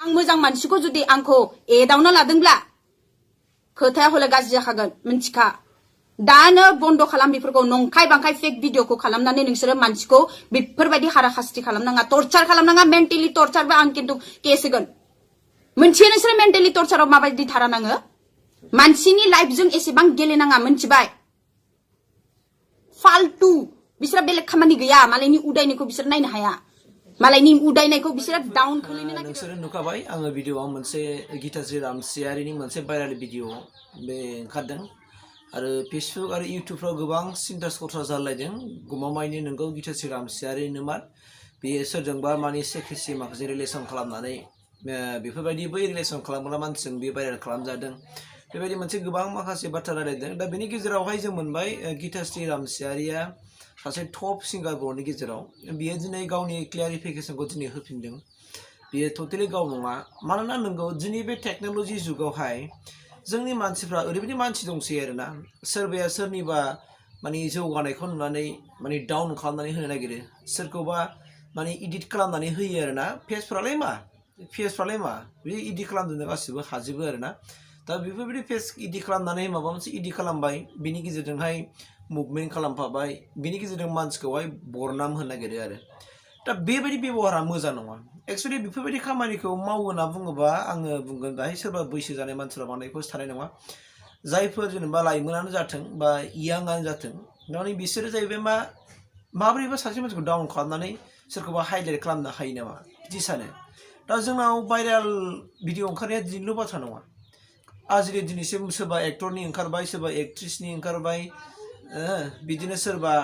आं मोजां मानसिखौ जुदि आंखौ एदावना लादोंब्ला खोथाया हले गाज्रि जाखागोन मिन्थिखा दानो बन्द खालाम बेफोरखौ नंखाय बांखाय फेक भिडिअखौ खालामनानै नोंसोरो मानसिखौ बेफोरबायदि हाराखास्ति खालामनाङा टर्चार खालामनाङा मेन्टेलि टर्चारबा आं खिन्थु केस होगोन मोनथियो नोंसोरो मेन्टेलि टर्चाराव माबायदि थारा नाङो मानसिनि लाइफजों एसेबां गेलेनाङा मोनथिबाय फाल्तु बिसोरा बेलेग खामानि गैया मालायनि उदायनायखौ बिसोर नायनो हाया मालायनि उदायनायखौ बिसोर डाउन खोलैनो नागिरो नोंसोरो नुखाबाय आङो भिडिअआव मोनसे गिताश्री रामसियारिनि मोनसे भाइराल भिडिअ बे ओंखारदों आरो फेसबुक आरो इउटुबफ्राव गोबां सिन्था सरसा जालायदों गमामायैनो नोंगौ गिताश्री रामसियारिनो मा बेयो सोरजोंबा माने सेक्रेसि माखासे रिलेसन खालामनानै बेफोरबायदि बै रिलेसन खालामग्रा मानसिजों बे भाइराल खालामजादों बेबायदि मोनसे गोबां माखासे बाथ्रा रायलायदों दा बेनि गेजेरावहाय जों मोनबाय गिताश्री रामसियारिया सासे टप सिंगार बर'नि गेजेराव बियो दिनै गावनि क्लियारिफिकेसनखौ दिनै होफिनदों बियो टटेलि गाव नङा मानोना नोंगौ दिनै बे टेक्न'लजि जुगावहाय जोंनि मानसिफ्रा ओरैबायदि मानसि दंसै आरोना सोरबाया सोरनिबा माने जौगानायखौ नुनानै माने डाउन खालामनानै होनो नागिरो सोरखौबा माने इडिट खालामनानै होयो आरोना पेजफ्रालाय मा बे इडिट खालामजोबनो गासिबो हाजोबो आरोना दा बेफोरबायदि पेज इडिट खालामनानै माबा मोनसे इडिट खालामबाय बिनि गेजेरजोंहाय मुभमेन्ट खालामफाबाय बिनि गेजेरजों मानसिखौहाय बरनाम होनो नागिरो आरो दा बेबायदि बेबहारा मोजां नङा एक्सुवेलि बेफोरबायदि खामानिखौ मावो होनना बुङोबा आङो बुंगोन दाहाय सोरबा बैसो जानाय मानसिफ्रा बांद्रायखौ थानाय नङा जायफोर जेनेबा लाइमोनानो जाथों बा इयाङानो जाथों माने बिसोरो जाहैबाय माबोरैबा सासे मानसिखौ डाउन खालामनानै सोरखौबा हाइलाइट खालामनो हायो नामा बिदि सानो दा जोंनाव भाइराल भिडिअ ओंखारनाया दिनैल' बाथ्रा नङा आजिरि दिनैसिम सोरबा एक्टरनि ओंखारबाय सोरबा एक्ट्रिसनि ओंखारबाय बिदिनो सोरबा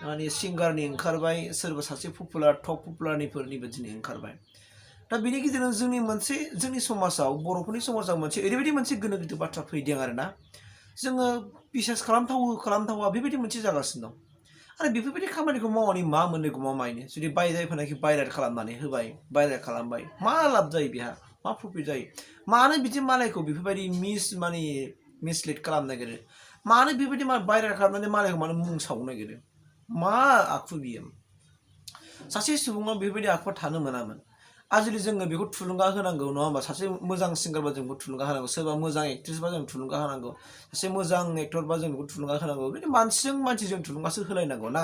माने सिंगारनि ओंखारबाय सोरबा सासे पपुलार टप पपुलारनिफोरनिबो दिनै ओंखारबाय दा बेनि गेजेरजों जोंनि समाजाव बर'फोरनि समाजाव मोनसे ओरैबायदि मोनसे गोनो गोथो बाथ्रा फैदों आरोना जोङो बिसास खालामथावा बेबायदि मोनसे जागासिनो दं आरो बेफोरबायदि खामानिखौ मावनानै मा मोननो गमामायैनो जुदि जायफोरनाखि भाइराल खालामनानै होबाय भाइराल खालामबाय मा लाब जायो बेहा मा प्रफिट जायो मानो बिदि मालायखौ बेफोरबायदि मिसलिड खालामनो नागिरो मानो बेबायदि भाइराल खालामनानै मालायखौ मानो मुं सावनो नागिरो मा आखु बियो सासे सुबुङा बेबायदि आखुआ थानो मोनामोन आजिलि जोङो बेखौ थुलुंगा होनांगौ नङा होमबा सासे मोजां सिंगारबा जों बेखौ थुलुंगा होनांगौ सोरबा मोजां एक्ट्रिसबा जों थुलुंगा होनांगौ सासे मोजां एक्टरबा जों बेखौ थुलुंगा होनांगौ बिदि मानसिजों थुलुंगासो होलायनांगौ ना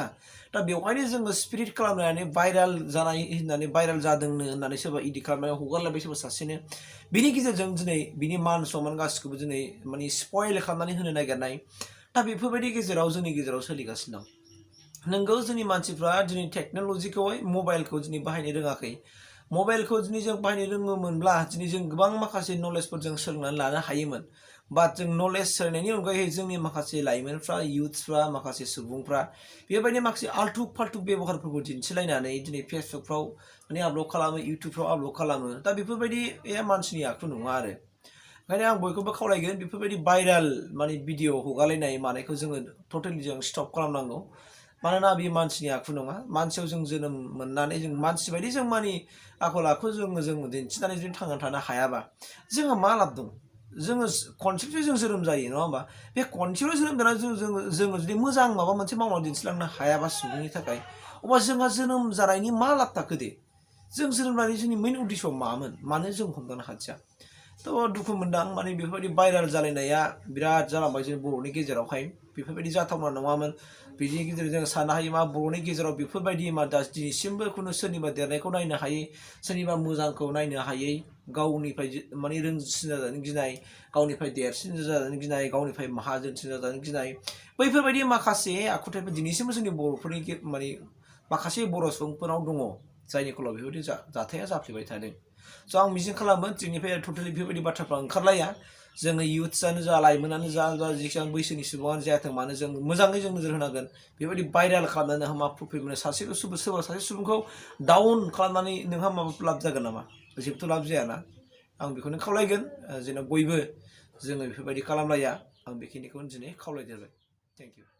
दा बेवहायनो जोङो स्पिरिट खालामनानै भाइराल जानाय होननानै भाइराल जादोंनो होननानै सोरबा इडिट खालामनानै हगारलायबाय सोरबा सासेनो बिनि गेजेरजों दिनै बिनि मान सनमान गासिखौबो दिनै माने स्पइल खालामनानै होनो नागिरनाय दा बेफोरबायदि गेजेराव जोंनि गेजेराव सोलिगासिनो दं नोंगौ जोंनि मानसिफ्रा दिनै टेक्न'लजिखौहाय मबाइलखौ दिनै बाहायनो रोङाखै मबाइलखौ दिनै जों बाहायनो रोङोमोनब्ला दिनै जों गोबां माखासे नलेजफोर जों सोलोंनानै लानो हायोमोन बाट जों नलेज सोलोंनायनि अनगायै जोंनि माखासे लाइमोनफ्रा इयुथ्सफ्रा माखासे सुबुंफ्रा बेबायदि माखासे आल्थु फाल्थु बेबहारफोरखौ दिन्थिलायनानै दिनै फेसबुकफ्राव माने आपल'ड खालामो इउटुबफ्राव आपल'ड खालामो दा बेफोरबायदि मानसिनि आखु नङा आरो ओंखायनो आं बयखौबो खावलायगोन बेफोरबायदि भाइराल माने भिडिअ हगारलायनाय मानायखौ जोङो टटेलि जों स्टप खालामनांगौ मानोना बे मानसिनि आखु नङा मानसियाव जों जोनोम मोननानै जों मानसि बायदि जों माने आखल आखु जों दिन्थिनानै जुदि थांनानै थानो हायाबा जोंहा मा लाब दं जोङो खनसेल' जों जोनोम जायो नङा होमबा बे खनसेल' जोनोम जानानै जोङो जुदि मोजां माबा मोनसे मावनानै दिन्थिलांनो हायाबा सुबुंनि थाखाय अब्ला जोंहा जोनोम जानायनि मा लाब थाखो दे जों जोनोम जानायनि जोंनि मेइन उद्देश्यआ मामोन मानो जों हमदांनो हादिया थ' दुखु मोनदां माने बेफोरबायदि भाइराल जालायनाया बिराद जालांबाय जोंनि बर'नि गेजेरावहाय बेफोरबायदि जाथावना नङामोन बिनि गेजेरजों जों साननो हायो मा बर'नि गेजेराव बेफोरबायदि दा दिनैसिमबो खुनु सोरनिबा देरनायखौ नायनो हायै सोरनिबा मोजांखौ नायनो हायै गावनिफ्राय माने रोंसिन जाजानो गिनाय गावनिफ्राय देरसिन जाजानो गिनाय गावनिफ्राय माहाजोनसिन जाजानो गिनाय बैफोरबायदि माखासे आखुथायफोर दिनैसिमबो जोंनि बर'फोरनि माने माखासे बर' सुबुंफोरनाव दङ जायनि फलाव बेफोरबायदि जाथाया जाफ्लेबाय थादों स' आं मिजिं खालामो जोंनिफ्राय टटेलि बेफोरबायदि बाथ्राफ्रा ओंखारलाया जोङो इयुथ्सआनो जा लाइमोनानो जा जेसेबां बैसोनि सुबुङानो जायाथों मानो जों मोजाङै जों नोजोर होनांगोन बेबायदि भाइराल खालामनानै नोंहा मा प्रफिट मोनो सोरबा सासे सुबुंखौ डाउन खालामनानै नोंहा माबा लाब जागोन नामा जेबोथ' लाब जायाना आं बेखौनो खावलायगोन जेन' बयबो जोङो बेफोरबायदि खालामलाया आं बेखिनिखौनो दिनै खावलायदेरबाय थेंक इउ